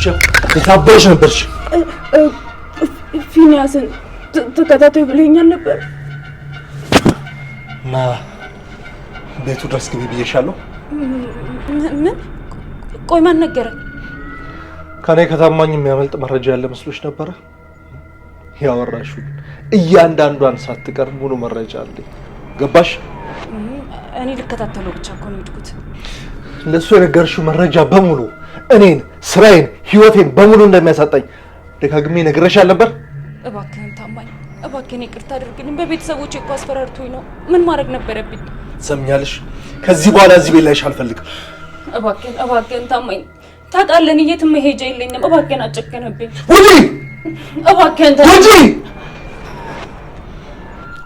ውሻ የታባሽ ነበርሽ? ፊኒያስን ተከታተዩ ብለኸኛል ነበር እና ቤቱ ድረስ ግቢ ብዬሻለሁ። ምን? ቆይ ማን ነገረ? ከኔ ከታማኝ የሚያመልጥ መረጃ ያለ መስሎሽ ነበረ? ያወራሽውን እያንዳንዷን ሳትቀር ሙሉ መረጃ አለኝ። ገባሽ? እኔ ልከታተለው ብቻ እኮ ነው የሄድኩት። ለእሱ የነገርሽው መረጃ በሙሉ እኔን፣ ስራዬን፣ ህይወቴን በሙሉ እንደሚያሳጣኝ ደጋግሜ ነግሬሻል ነበር። እባክህን ታማኝ፣ እባክህን ይቅርታ አድርግልኝ። በቤተሰቦቼ እኮ አስፈራርቶኝ ነው። ምን ማድረግ ነበረብኝ? ትሰምኛለሽ? ከዚህ በኋላ እዚህ ቤት ላይሽ አልፈልግም። እባክህን፣ እባክህን ታማኝ፣ ታውቃለህ እኔ የትም መሄጃ የለኝም። እባክህን አጨከነብኝ። ውጪ! እባክህን ውጪ!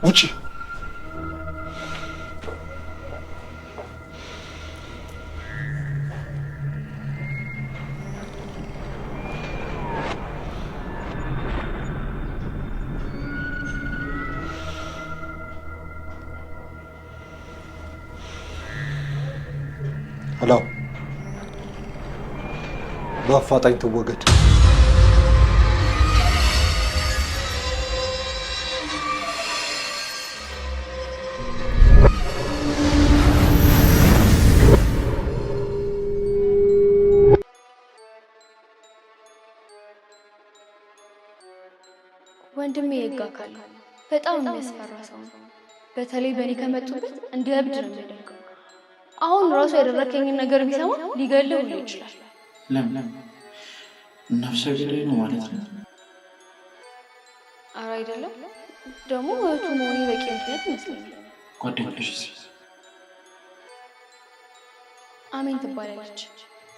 ውጪ! Hello፣ በአፋጣኝ ትወገድ። ወንድሜ የህግ አካል ነው። በጣም የሚያስፈራ ሰው ነው። በተለይ በእኔ ከመጡበት እንደ እብድ ነው የሚያደርገው። አሁን ራሱ ያደረከኝን ነገር ቢሰማ ሊገልህ ሁሉ ይችላል። ለምን ነፍሰ ገዳይ ነው ማለት ነው? ኧረ አይደለም። ደግሞ እህቱ መሆኔ በቂ ምክንያት ይመስለኛል። ጓደኛሽስ? አሜን ትባላለች።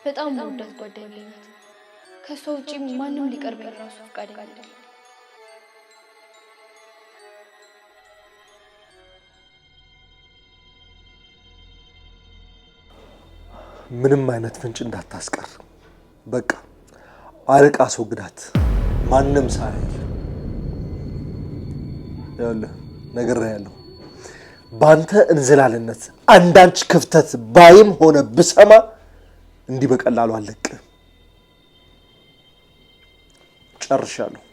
በጣም መወዳት ጓደኛዬ ናት። ከእሷ ውጪ ማንም ሊቀርበኝ ራሱ ፈቃደኛ አይደለም። ምንም አይነት ፍንጭ እንዳታስቀር። በቃ አርቃ አስወግዳት፣ ማንም ሳያይ። ይኸውልህ ነግሬሃለሁ፣ በአንተ እንዝላልነት አንዳች ክፍተት ባይም ሆነ ብሰማ እንዲህ በቀላሉ አልለቅህም። ጨርሻለሁ።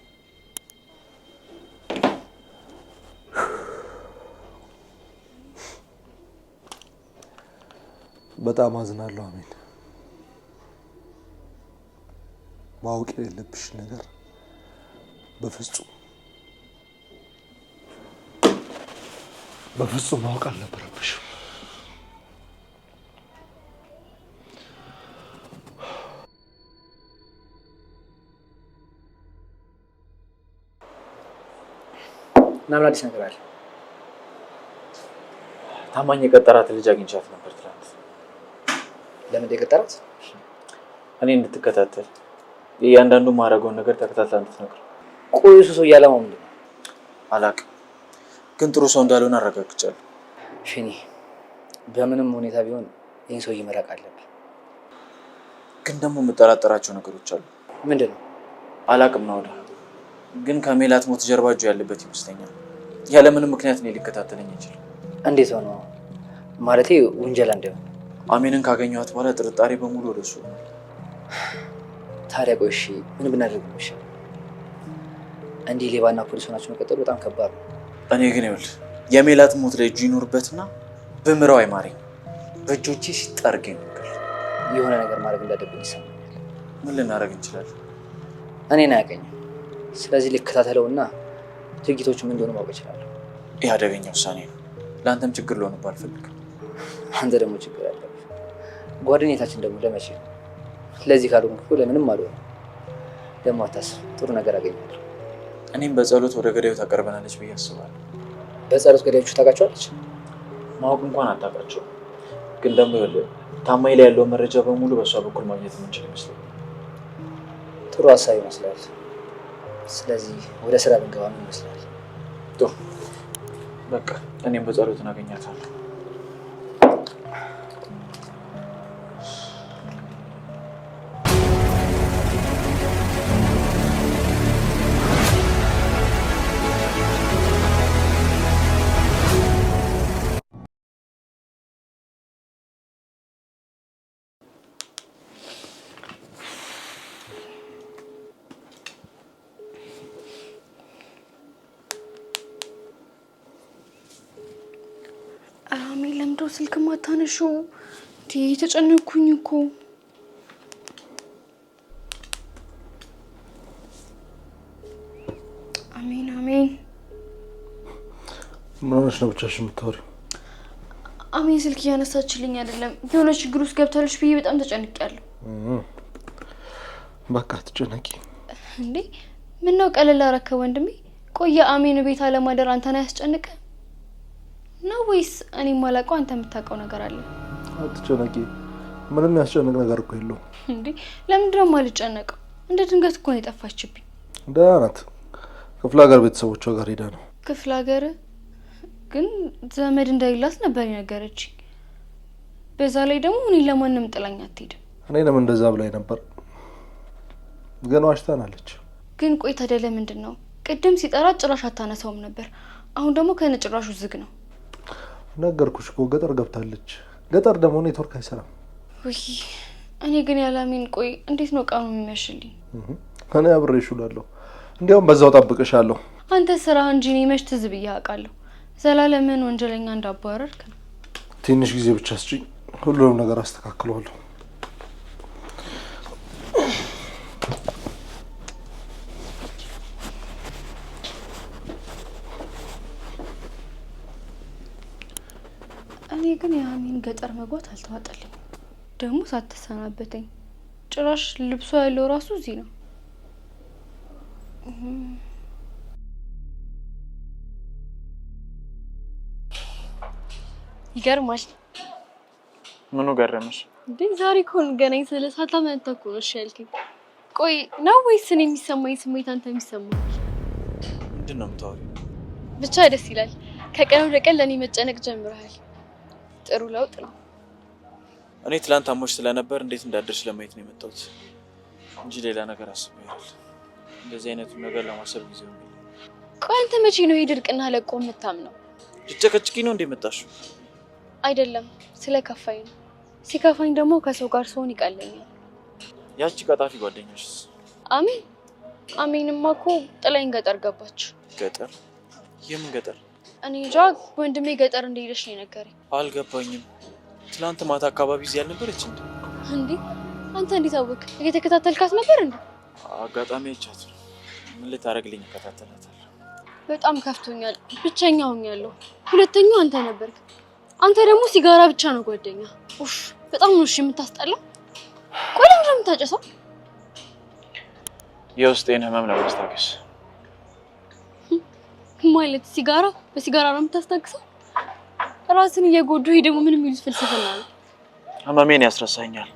በጣም አዝናለሁ አሜን። ማወቅ የሌለብሽ ነገር በፍጹም በፍጹም ማወቅ አልነበረብሽም። እና ምን አዲስ ነገር አለ? ታማኝ የቀጠራት ልጅ አግኝቻት ነበር ትናንት። ለምን የቀጠራት? እኔ እንድትከታተል የእያንዳንዱ ማድረገውን ነገር ተከታትላ እንድትነግር። ቆይ እሱ ሰው ዓላማው ምንድን ነው? አላውቅም፣ ግን ጥሩ ሰው እንዳልሆነ አረጋግጫለሁ። ሽኒ፣ በምንም ሁኔታ ቢሆን ይህን ሰውዬ መራቅ አለብህ። ግን ደግሞ የምጠራጠራቸው ነገሮች አሉ። ምንድን ነው? አላውቅም ነው፣ ግን ከሜላት ሞት ጀርባ እጁ ያለበት ይመስለኛል። ያለምንም ምክንያት እኔ ሊከታተለኝ አይችልም። እንዴት ሆኖ? ማለቴ ውንጀላ እንዳይሆን። አሜንን ካገኘኋት በኋላ ጥርጣሬ በሙሉ ወደ እሱ ሆኗል። ታዲያ ቆይ እሺ ምን ብናደርግ ነው የሚሻለው? እንዲህ ሌባና ፖሊስ ሆናችሁ መቀጠሉ በጣም ከባድ ነው። እኔ ግን ይኸውልህ የሜላት ሞት ላይ እጁ ይኖርበትና ብምረው አይማረኝ በእጆቼ ሲጠርገኝ ነበር። የሆነ ነገር ማድረግ እንዳለብን ይሰማኛል። ምን ልናደርግ እንችላለን? እኔን አያውቀኝም። ስለዚህ ልከታተለውና ድርጊቶቹ ምን እንደሆኑ ማወቅ እችላለሁ። ይህ አደገኛ ውሳኔ ነው። ለአንተም ችግር ልሆንብህ አልፈልግም። አንተ ደግሞ ችግር አለብህ። ጓደኝነታችን ደግሞ ለመቼ ነው? ለዚህ ካልሆንክ እኮ ለምንም አልሆንም። ደግሞ አታስብ፣ ጥሩ ነገር አገኛለሁ። እኔም በጸሎት ወደ ገዳዩ ታቀርበናለች ብዬ አስባለሁ። በጸሎት ገዳዮቹ ታውቃቸዋለች? ማወቅ እንኳን አታውቃቸውም። ግን ደግሞ ይኸውልህ ታማኝ ላይ ያለውን መረጃ በሙሉ በእሷ በኩል ማግኘት የምንችል ይመስለኛል። ጥሩ ሀሳብ ይመስላል። ስለዚህ ወደ ስራ ብንገባ ምን ይመስላል? ጥሩ፣ በቃ እኔም በጸሎት እናገኛታለሁ። ለምንድነው ስልክ ማታነሺው? እንዴ ተጨነኩኝ እኮ። አሜን አሜን። ምን ሆነሽ ነው ብቻሽን የምታወሪው? አሜን ስልክ እያነሳችልኝ አይደለም። የሆነ ችግር ውስጥ ገብታለች ብዬ በጣም ተጨንቄያለሁ። በቃ አትጨነቂ። እንዴ ምነው ቀለል አደረከው ወንድሜ? ቆየ አሜን ቤት አለማደር አንተን አያስጨንቅም ነው ወይስ እኔ የማላውቀው አንተ የምታውቀው ነገር አለ? አትጨነቂ፣ ምንም ያስጨንቅ ነገር እኮ የለውም። እንዴ ለምንድን ነው የማልጨነቀው? እንደ ድንገት እኮ ነው የጠፋችብኝ። ደህና ናት። ክፍለ ሀገር ቤተሰቦቿ ጋር ሄዳ ነው። ክፍለ ሀገር ግን ዘመድ እንደሌላት ነበር የነገረችኝ። በዛ ላይ ደግሞ እኔ ለማንም ጥላኝ አትሄድም። እኔንም እንደዛ ብላኝ ነበር፣ ግን ዋሽታናለች። ግን ቆይ ታዲያ ለምንድን ነው ቅድም ሲጠራ ጭራሽ አታነሳውም ነበር? አሁን ደግሞ ከነጭራሹ ዝግ ነው። ነገርኩሽ እኮ ገጠር ገብታለች። ገጠር ደግሞ ኔትወርክ አይሰራም። ውይ እኔ ግን ያላሜን ቆይ እንዴት ነው ቀኑ የሚመሽልኝ? እኔ አብሬሽ እውላለሁ። እንዲያውም በዛው ጠብቅሻለሁ። አንተ ስራህ እንጂ እኔ መች ትዝ ብዬ አውቃለሁ። ዘላለምን ወንጀለኛ እንዳባረርክ ነው። ትንሽ ጊዜ ብቻ ስጪኝ፣ ሁሉንም ነገር አስተካክለዋለሁ። እኔ ግን የአሜን ገጠር መግባት አልተዋጠልኝም። ደግሞ ሳትሰናበተኝ ጭራሽ ልብሷ ያለው ራሱ እዚህ ነው። ይገርማል። ምኑ ገረመሽ እንዴ? ዛሬ እኮ እንገናኝ ስለ ሳታመነታ እኮ ነው እሺ ያልከኝ። ቆይ ነው ወይስ እኔ የሚሰማኝ ስሜት አንተ የሚሰማህ? ምንድን ነው የምታወሪው? ብቻ ደስ ይላል። ከቀን ወደ ቀን ለእኔ መጨነቅ ጀምረሃል። ጥሩ ለውጥ ነው። እኔ ትላንት አሞሽ ስለነበር እንዴት እንዳደርሽ ለማየት ነው የመጣሁት እንጂ ሌላ ነገር አስቤ አይደለም። እንደዚህ አይነቱን ነገር ለማሰብ ጊዜው የለኝም። ቆይ አንተ መቼ ነው ይሄ ድርቅና ለቆ የምታምነው? ልጨቀጭቂኝ ነው እንዴ የመጣሽው? አይደለም፣ ስለ ከፋኝ ነው። ሲከፋኝ ደግሞ ከሰው ጋር ስሆን ይቀለኛል። ያቺ ቀጣፊ ጓደኛሽስ? አሜን አሜንማ እኮ ጥላኝ ገጠር ገባች። ገጠር? የምን ገጠር? እኔ እንጃ፣ ወንድሜ ገጠር እንደሄደች ነው የነገረኝ። አልገባኝም። ትላንት ማታ አካባቢ እዚህ አልነበረች እንዴ? እንዴ አንተ እንዴት አወቅ? እየተከታተልካት ነበር እንዴ? አጋጣሚ አይቻት ነው። ምን ልታደርግልኝ እከታተላታለሁ። በጣም ከፍቶኛል። ብቸኛ ሆኛለሁ። ሁለተኛው አንተ ነበርክ። አንተ ደግሞ ሲጋራ ብቻ ነው ጓደኛ። ኡፍ በጣም ነው እሺ የምታስጠላው። ቆይ ለምንድን ነው የምታጨሰው? የውስጤን ህመም ለማስታገስ። ማለት ሲጋራ በሲጋራ ነው የምታስታግሰው? ራስን እየጎዱ ይሄ ደግሞ ምን የሚሉት ፍልስፍና ነው? ህመሜን ያስረሳኛል፣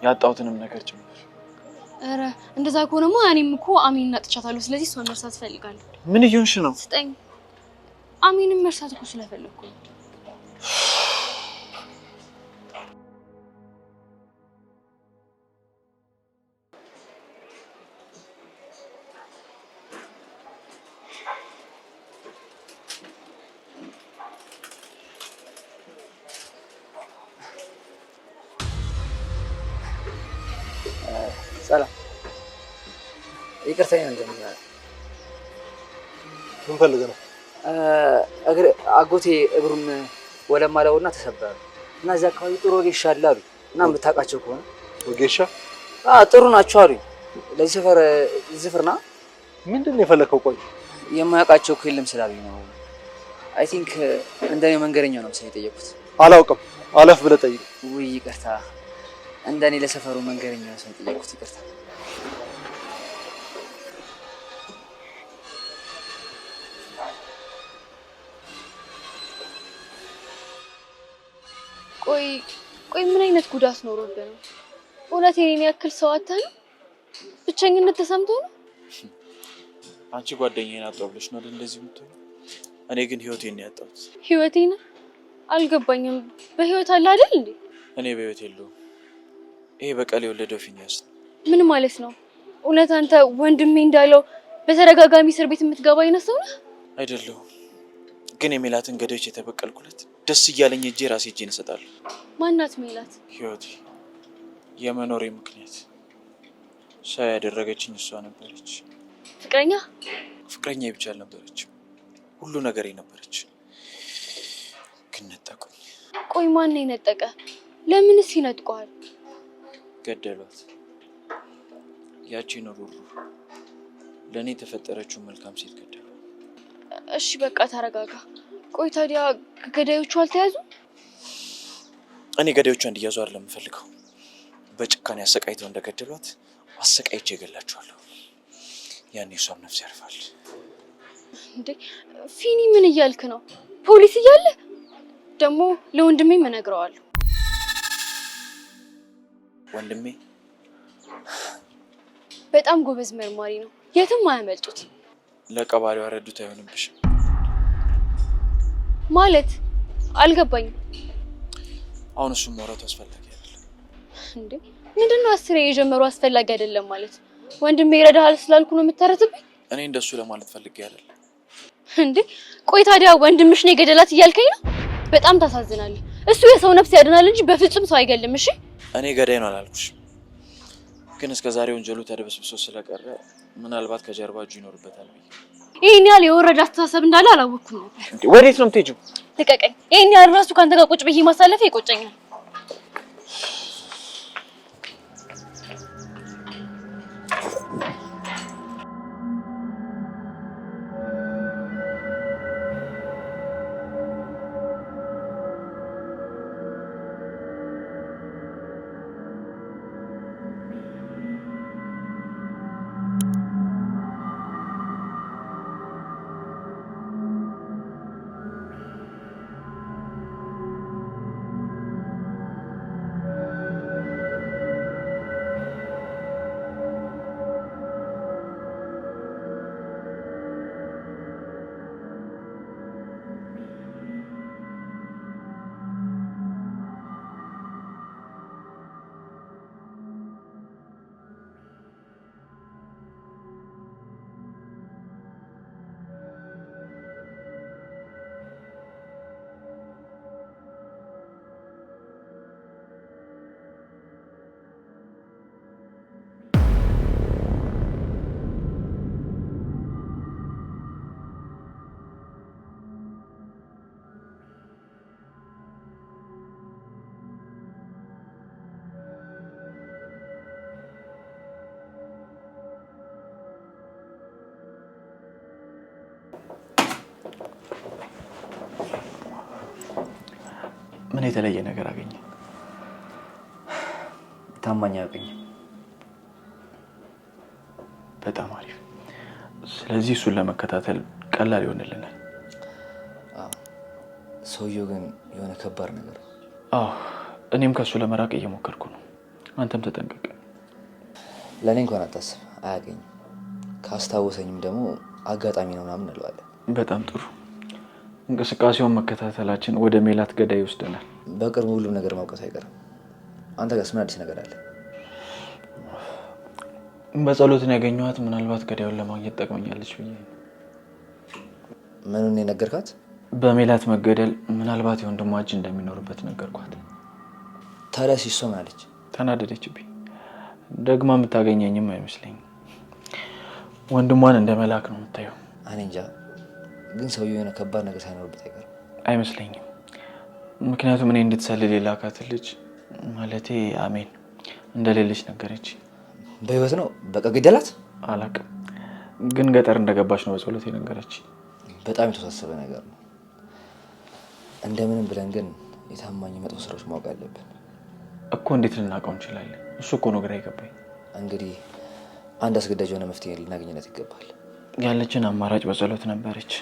ያጣሁትንም ነገር ጭምር። ኧረ እንደዛ ከሆነማ እኔም እኮ አሜንን አጥቻታለሁ። ስለዚህ እሷን መርሳት እፈልጋለሁ። ምን እየሆንሽ ነው? ስጠኝ። አሜንን መርሳት እኮ ስለፈለግኩ ነው። ሰላም፣ ይቅርታ ወንድም። ምን ፈልገህ ነው? አጎቴ እግሩን ወለም አለውና ተሰበረ እና እዚያ አካባቢ ጥሩ ወጌሻ አለ አሉ እና የምታውቃቸው ከሆነ ወጌሻ? ጥሩ ናቸው አሉኝ። ለዚህ ሰፈር ዝፍርና ምንድን ነው የፈለከው? ቆይ የማያውቃቸው እኮ የለም ስላሉኝ ነው። I think እንደኔ መንገደኛ ነው መሰለኝ የጠየኩት። አላውቅም። አለፍ ብለህ ጠይቅ። ውይ ይቅርታ፣ እንደኔ ለሰፈሩ መንገደኛ ነው መሰለኝ የጠየኩት። ይቅርታ። ቆይ ቆይ ምን አይነት ጉዳት ኖሮብህ ነው? እውነት የኔን ያክል ሰው አጥተህ ነው? ብቸኝነት ተሰምቶ ነው? አንቺ ጓደኛዬን አጣሁ ብለሽ ነው አይደል እንደዚህ የምትሆነው? እኔ ግን ህይወቴን ነው ያጣሁት። ህይወቴን? አልገባኝም። በህይወት አለ አይደል እንዴ? እኔ በህይወት የለሁም። ይሄ በቀል የወለደው ፊኒያስ ነው። ምን ማለት ነው? እውነት አንተ ወንድሜ እንዳለው በተደጋጋሚ እስር ቤት የምትገባ አይነት ሰው ነህ? አይደለሁም። ግን የሜላትን ገዳዮች የተበቀልኩለት ደስ እያለኝ እጄ ራሴ እጄን እሰጣለሁ። ማናት ሜላት? ህይወቴ፣ የመኖሬ ምክንያት ሰው ያደረገችኝ እሷ ነበረች። ፍቅረኛ? ፍቅረኛ ብቻ አልነበረችም፣ ሁሉ ነገሬ ነበረች። ግን ነጠቁኝ። ቆይ ማን ነው የነጠቀ? ለምንስ ይነጥቀዋል? ገደሏት። ያቺን ሩሩ ለእኔ የተፈጠረችውን መልካም ሴት ገደሏት። እሺ በቃ ተረጋጋ። ቆይ ታዲያ ገዳዮቹ አልተያዙ? እኔ ገዳዮቿ እንዲያዙ አይደለም የምፈልገው። በጭካኔ አሰቃይተው እንደገደሏት አሰቃይቼ እገላቸዋለሁ። ያኔ እሷም ነፍስ ያርፋል። እንዴ ፊኒ፣ ምን እያልክ ነው? ፖሊስ እያለ ደግሞ ለወንድሜ እነግረዋለሁ። ወንድሜ በጣም ጎበዝ መርማሪ ነው። የትም አያመልጡት። ለቀባሪው ረዱት አይሆንብሽም። ማለት አልገባኝም። አሁን እሱም ማውራቱ አስፈላጊ አይደለም። እንዴ ምንድነው አስሬ የጀመሩ አስፈላጊ አይደለም ማለት? ወንድሜ ይረዳሃል ስላልኩ ነው የምታረትብኝ? እኔ እንደሱ ለማለት ፈልጌ አይደለም። እንዴ ቆይ ታዲያ ወንድምሽ ነው የገደላት እያልከኝ ነው? በጣም ታሳዝናለህ። እሱ የሰው ነፍስ ያድናል እንጂ በፍጹም ሰው አይገልም። እሺ እኔ ገዳይ ነው አላልኩሽ፣ ግን እስከ ዛሬ ወንጀሉ ተደበስብሶ ስለቀረ ምናልባት ከጀርባ እጁ ይኖርበታል ብዬ። ይሄን ያህል የወረደ አስተሳሰብ እንዳለ አላወቅኩም ነበር። ወዴት ነው የምትሄጂው? ልቀቀኝ። ይሄን ያህል ራሱ ከአንተ ጋር ቁጭ ብዬ ማሳለፍ ይቆጨኛል። ምን የተለየ ነገር አገኘ? ታማኝ አያውቀኝም። በጣም አሪፍ። ስለዚህ እሱን ለመከታተል ቀላል ይሆንልናል። ሰውየው ግን የሆነ ከባድ ነገር። አዎ፣ እኔም ከእሱ ለመራቅ እየሞከርኩ ነው። አንተም ተጠንቀቅ። ለእኔ እንኳን አታስብ፣ አያገኝም። ካስታወሰኝም ደግሞ አጋጣሚ ነው ምናምን እንለዋለን። በጣም ጥሩ። እንቅስቃሴውን መከታተላችን ወደ ሜላት ገዳይ ይወስደናል። በቅርቡ ሁሉም ነገር ማውቀቱ አይቀርም። አንተ ጋርስ ምን አዲስ ነገር አለ? በጸሎትን ያገኘኋት ምናልባት ገዳዩን ለማግኘት ጠቅመኛለች ብዬ ነው። ምኑን የነገርካት? በሜላት መገደል ምናልባት የወንድሟ እጅ እንደሚኖርበት ነገርኳት። ታዲያ ሲሶ ምን አለች? ተናደደችብኝ። ደግማ የምታገኘኝም አይመስለኝም። ወንድሟን እንደ መላክ ነው የምታየው። እኔ እንጃ፣ ግን ሰውየው የሆነ ከባድ ነገር ሳይኖርበት አይቀርም። አይመስለኝም። ምክንያቱም እኔ እንድትሰልል የላካት ልጅ ማለቴ አሜን እንደሌለች ነገረች። በህይወት ነው በቃ ገደላት? አላቅም፣ ግን ገጠር እንደገባች ነው በጸሎት የነገረች። በጣም የተወሳሰበ ነገር ነው። እንደምንም ብለን ግን የታማኝ መጥፎ ስራዎች ማወቅ አለብን እኮ። እንዴት ልናውቀው እንችላለን? እሱ እኮ ነው ግራ የገባኝ። እንግዲህ አንድ አስገዳጅ የሆነ መፍትሄ ልናገኝለት ይገባል። ያለችን አማራጭ በጸሎት ነበረች።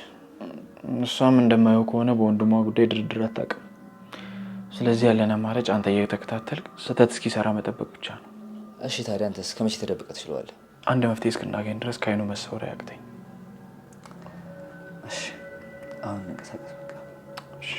እሷም እንደማየው ከሆነ በወንድሟ ጉዳይ ድርድር አታውቅም። ስለዚህ ያለን አማራጭ አንተ እየተከታተልክ ስህተት እስኪሰራ መጠበቅ ብቻ ነው። እሺ ታዲያ አንተስ ከመቼ ተደብቀህ ትችለዋለህ? አንድ መፍትሄ እስክናገኝ ድረስ ከአይኑ መሰወር አያቅተኝ። እሺ አሁን እንንቀሳቀስ በቃ። እሺ።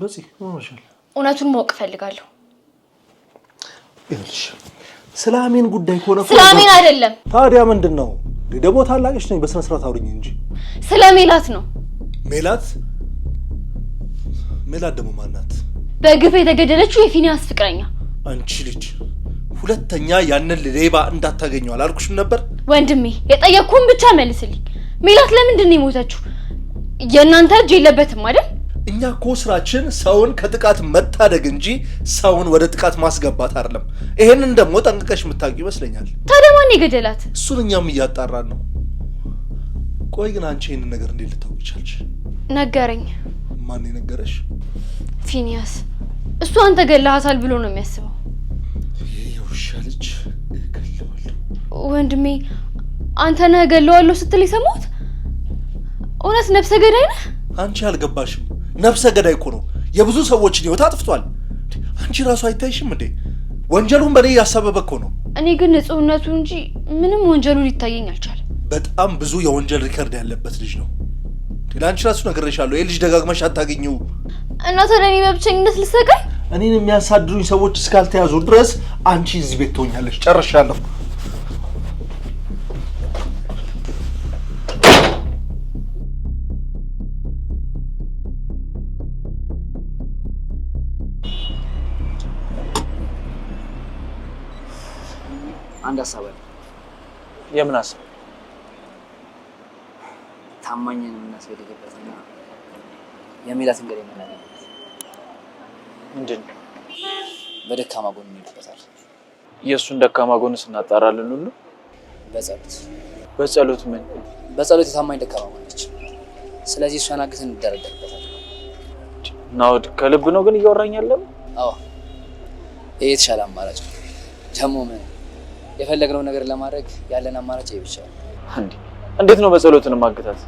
በዚህ ሆነሻል። እውነቱን ማወቅ እፈልጋለሁ። ይኸውልሽ ስለ አሜን ጉዳይ ከሆነ ስለ አሜን አይደለም። ታዲያ ምንድን ነው ደግሞ? ታላቅሽ ነኝ፣ በስነ ስርዓት አውሪኝ እንጂ። ስለ ሜላት ነው። ሜላት? ሜላት ደግሞ ማናት? በግፍ የተገደለችው የፊኒያስ ፍቅረኛ። አንቺ ልጅ ሁለተኛ ያንን ሌባ እንዳታገኘው አላልኩሽም ነበር? ወንድሜ የጠየቅኩህን ብቻ መልስልኝ። ሜላት ለምንድን ነው የሞተችው? የእናንተ እጅ የለበትም አይደል? እኛ እኮ ስራችን ሰውን ከጥቃት መታደግ እንጂ ሰውን ወደ ጥቃት ማስገባት አይደለም። ይሄንን ደግሞ ጠንቅቀሽ የምታውቂ ይመስለኛል። ታዲያ ማን የገደላት? እሱን እኛም እያጣራን ነው። ቆይ ግን አንቺ ይሄንን ነገር እንዴት ልታውቂ ቻልሽ? ነገረኝ። ማን የነገረሽ? ፊኒያስ። እሱ አንተ ገለሃታል ብሎ ነው የሚያስበው። ይሄ የውሻ ልጅ እገለዋለሁ። ወንድሜ አንተ ነህ እገለዋለሁ ስትል የሰማሁት? እውነት ነፍሰ ገዳይ ነህ? አንቺ አልገባሽም። ነፍሰ ገዳይ እኮ ነው። የብዙ ሰዎችን ህይወት አጥፍቷል። አንቺ ራሱ አይታይሽም እንዴ? ወንጀሉን በእኔ እያሳበበ እኮ ነው። እኔ ግን ንጹህነቱ እንጂ ምንም ወንጀሉ ሊታየኝ አልቻለም። በጣም ብዙ የወንጀል record ያለበት ልጅ ነው። ለአንቺ ራሱ ነግሬሻለሁ። ይህ ልጅ ደጋግመሽ አታገኘው። እና ታዲያ እኔ በብቸኝነት ልሰቃይ? እኔን የሚያሳድሩኝ ሰዎች እስካልተያዙ ድረስ አንቺ እዚህ ቤት ትሆኛለሽ። ጨርሻለሁ። አንድ ሀሳብ አለ። የምን ሀሳብ? ታማኝን የምናስገድልበትና የሜላትን ገዳይ የምናገኝበት። ምንድን ነው? በደካማ ጎን እንሄድበታል። የእሱን ደካማ ጎን ስናጣራልን ሁሉ በጸሎት። በጸሎት ምን? በጸሎት የታማኝ ደካማ ጎን ነች። ስለዚህ እሷን አግተን እንደራደርበታል። ናውድ ከልብ ነው ግን እያወራኝ ያለው? አዎ ይሄ የተሻለ አማራጭ ነው። ደግሞ ምን የፈለግነው ነገር ለማድረግ ያለን አማራጭ ይሄ ብቻ ነው። እንዴ እንዴት ነው በጸሎትን ማግታት?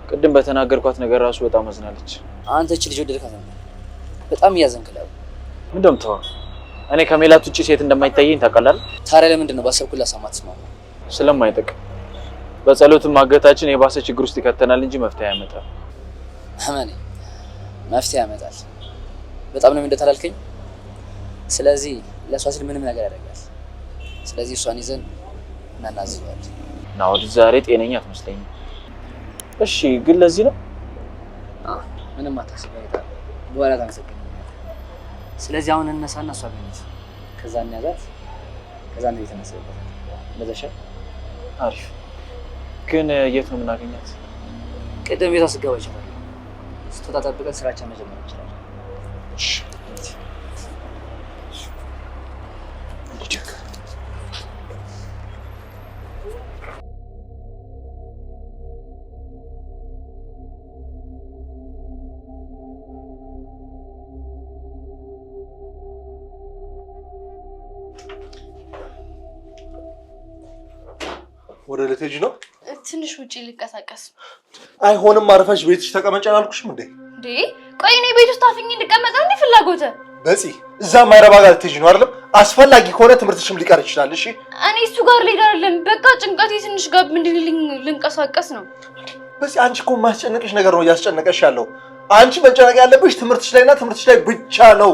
ቅድም በተናገርኳት ነገር ራሱ በጣም አዝናለች። አንተ እቺ ልጅ ወደድካት ነበር። በጣም እያዘንክላት። ምንድን ነው የምታወራው? እኔ ከሜላት ውጪ ሴት እንደማይታየኝ ታውቃለህ። ታዲያ ለምንድን ነው ባሰብኩላት ሰዓት የማትስማማው? ስለማይጠቅም። በጸሎት ማገታችን የባሰ ችግር ውስጥ ይከተናል እንጂ መፍትሄ አያመጣም። አመኔ መፍትሄ ያመጣል። በጣም ነው እንደታላልከኝ። ስለዚህ ለእሷ ሲል ምንም ነገር ያደርጋል። ስለዚህ እሷን ይዘን እናናዝዘዋለን። ናውድ ዛሬ ጤነኛ አትመስለኝም። እሺ ግን ለዚህ ነው? ምንም አታስብ፣ በኋላ ታመሰግናለህ። ስለዚህ አሁን እነሳና እሷ ገኘት፣ ከዛ እንያዛት፣ ከዛ እንደዚህ ተነስበታል። እንደዛ ይሻላል። አሪፍ። ግን የት ነው የምናገኛት? ቅድም ቤቷ ስገባ ይችላል። ስትወጣ ጠብቀን ስራችን መጀመር እንችላለን። እሺ። ወደ ልትሄጂ ነው? ትንሽ ውጪ ልንቀሳቀስ። አይሆንም፣ አርፈሽ ቤትሽ ተቀመጪ አላልኩሽም እንዴ? እንዴ ቆይ እኔ ቤት ውስጥ አፍኜ እንድቀመጥ ነው እንዴ ፍላጎትህ? በፂ እዛ ማይረባ ጋር ልትሄጂ ነው አይደለም? አስፈላጊ ከሆነ ትምህርትሽም ሊቀር ይችላል። እሺ እኔ እሱ ጋር ልሄድ አይደለም፣ በቃ ጭንቀቴ ትንሽ ጋብ እንዲልልኝ ልንቀሳቀስ ነው። በፂ አንቺ እኮ የማያስጨንቅሽ ነገር ነው እያስጨነቀሽ ያለው። አንቺ መጨነቅ ያለብሽ ትምህርትሽ ላይና ትምህርትሽ ላይ ብቻ ነው።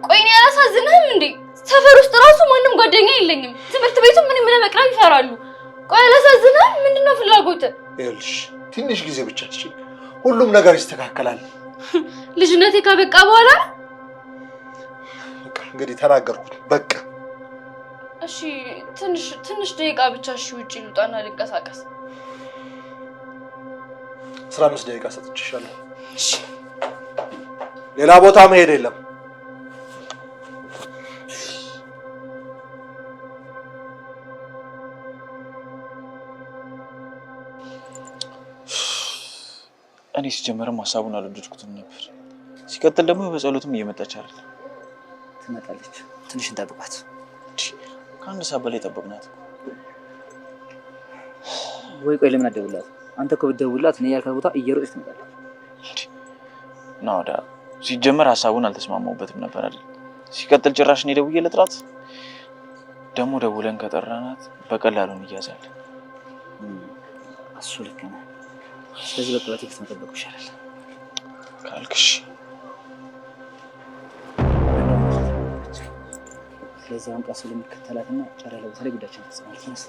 ቆይ እኔ አላሳዝንህም እንዴ? ሰፈር ውስጥ ራሱ ማንም ጓደኛ የለኝም። ትምህርት ቤቱ ምንም ለመቅረብ ይፈራሉ። ቆይ አላሳዝንህም? ምንድነው ፍላጎትህ? ይኸውልሽ ትንሽ ጊዜ ብቻ ስጪኝ፣ ሁሉም ነገር ይስተካከላል። ልጅነቴ ካበቃ በኋላ በቃ እንግዲህ ተናገርኩት። በቃ እሺ፣ ትንሽ ትንሽ ደቂቃ ብቻ እሺ፣ ውጪ ልውጣና ልንቀሳቀስ። 15 ደቂቃ ሰጥቼሻለሁ። እሺ፣ ሌላ ቦታ መሄድ የለም። እኔ ሲጀመርም ሀሳቡን አልወደድኩትም ነበር። ሲቀጥል ደግሞ በጸሎትም እየመጣች አይደል? ትመጣለች። ትንሽ እንጠብቃት። ከአንድ ሰዓት በላይ ጠበቅናት። ወይ ቆይ ለምን አትደውልላት? አንተ እኮ ብትደውልላት እኔ ያልካት ቦታ እየሮጠች ትመጣለች። ናውዳ ሲጀመር ሀሳቡን አልተስማማሁበትም ነበር አይደል? ሲቀጥል ጭራሽ እኔ ደውዬ ልጥራት? ደግሞ ደውለን ከጠራናት በቀላሉ እንያዛለን። እሱ ልክ ነህ። ስለዚህ በቃ በ text መጠበቁ ይሻላል ካልክሽ። ስለዚህ አሁን ቀስ ብሎ የሚከተላትና ጫር ያለ ቦታ ላይ ጉዳያችን እንፈጽማለን። ተነስ።